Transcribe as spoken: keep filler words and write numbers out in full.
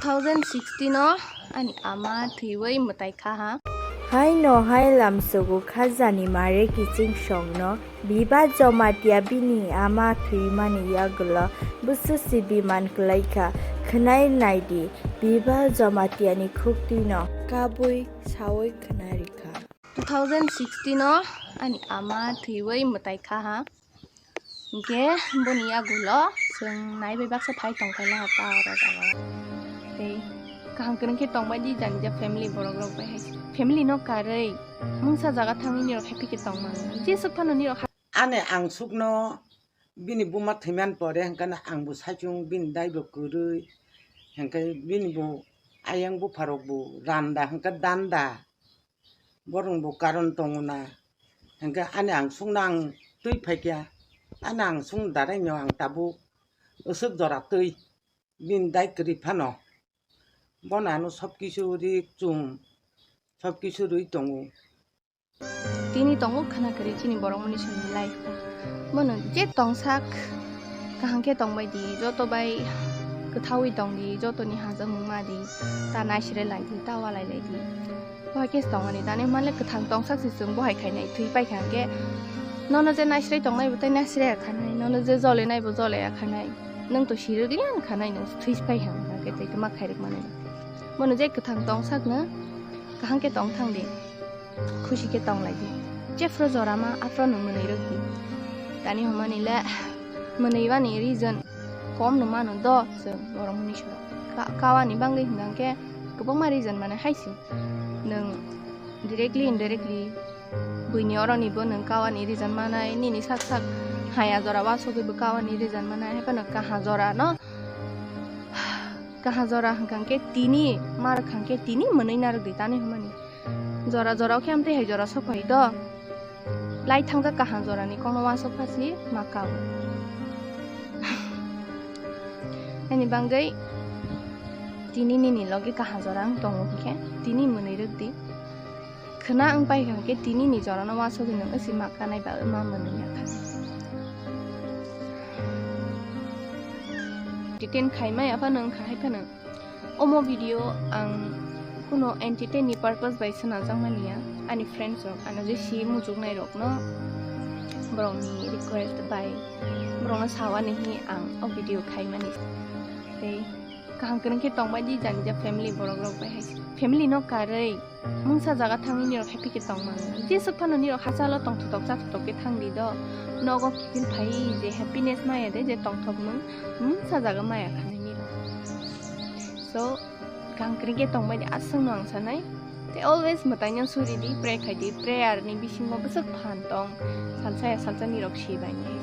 Two thousand sixteen o ani ama thwiwi mwtai kha ha. Haino hai lamsogo khajani mare kiching songno Biba Jomatia bini ama thwimani yagulo busu sibiman kwlaikha. Khwnai naidi Biba Jomatiani khuktwino kabui sawi khwnai rikha. Two thousand sixteen o ani ama thwiwi mwtai kha ha. Hinkhe boni yagulo chwng naibai baksa phai tongkhaila ha ta oro jaga. Tei kaham kwrwng khe tongbai di jani ja family borok rok bai hai. Family no karwi mungsa jaga thangwi nirok happy khe tongmani. Jeswk phano nirok ha- Ani angsukno bini buma thwiman pore hwnkhe no ang bo saichung bini dai bo kwrwi hwnkhe bini bo ayang bupharok bo randa hwnkhe danda. Borok bo karon tongo na. Hwnkhe ani angsukno ang twi phaikha. Ani angsuk daraino ang tabuk aswk jora twi bini dai kwrwi phano. Bono ano sob kisu ri chum, sob kisu rwi tongo. Tini tongo khwna kwrwi chini borok mani simi life o. Bono je tongsak kaham khe tongbai di, joto bai kwthaui tong di, jotoni hamjakmung ma di, ta naisre lai di, ta walai lai di. Bo hai khe se tongmani, tani hwnba le kwthang tongsak se chwng bo hai khainai, thwi pai kha hwnkhe nono je naisre tongnai bo tei naisre ya khanai, nono je jole nai bo jole ya khanai, nwng to sirwk liya khanai, nwng thwi pai kha hwnkhe tei to ma khairwk mani. Bono je kwthang tongsakno kaham khe tong thang di, khusi khe tong lai di. Jephru jora ma aphru no mwnwi rwk di. Tani hwnmani le mwnwi mani reason kom no mano do chwng borok mwnwi soro. Ka-, kawani bangwi hwnkha khe kwbangma reason mane hai se. Nwng directly, indirectly buini oroni bo nwng kawani reason manai, nini sak sak haya jora wasogwi bo kawani reason manai, hai phano kaha jora no Kaha jora hwnkha khe tini, ma rwkha khe tini mwnwi narwk di tani hwnmani. Jora jora o khe amtwi hai jora sok phai do. Lai thangkha kaha jora ni kokno uansuk pha si ma kao. Ani bangwi tini nini logi kaha jora wng tongo hwnkhe tini mwnwi rwk di. Khwna wng pai kha khe tini ni jora no uansugwi nwng wsi ma kanai ba ma mwnwi ya kha. Entertain khai maya phano wng kha hai phano. Omo video ang kuno entertain ni purpose bai swnamjak mani ya. Ani friends rok ano je si muchuknai rok no borok ni request bai borok no sawani hi ang o video khai mani. Tei kaham kwrwng khe tongbai di jani ja family borok rok bai hai. Family no karwi mungsa jaga thangwi nirok happy khe tong mano. Jeswk phano nirok hachalo tongthotok chathotok khe thang di do. Nogo kiphil phai je happiness maya de je tongthok mung mungsa jaga maya khanai nirok. So kaham kwrwng khe tongbai di aswk no ang sanai. Tei always mwtai no suri di, pray khai di, prayer ni bisingo bwswk phan tong salsa ya salsa nirok si bai nai.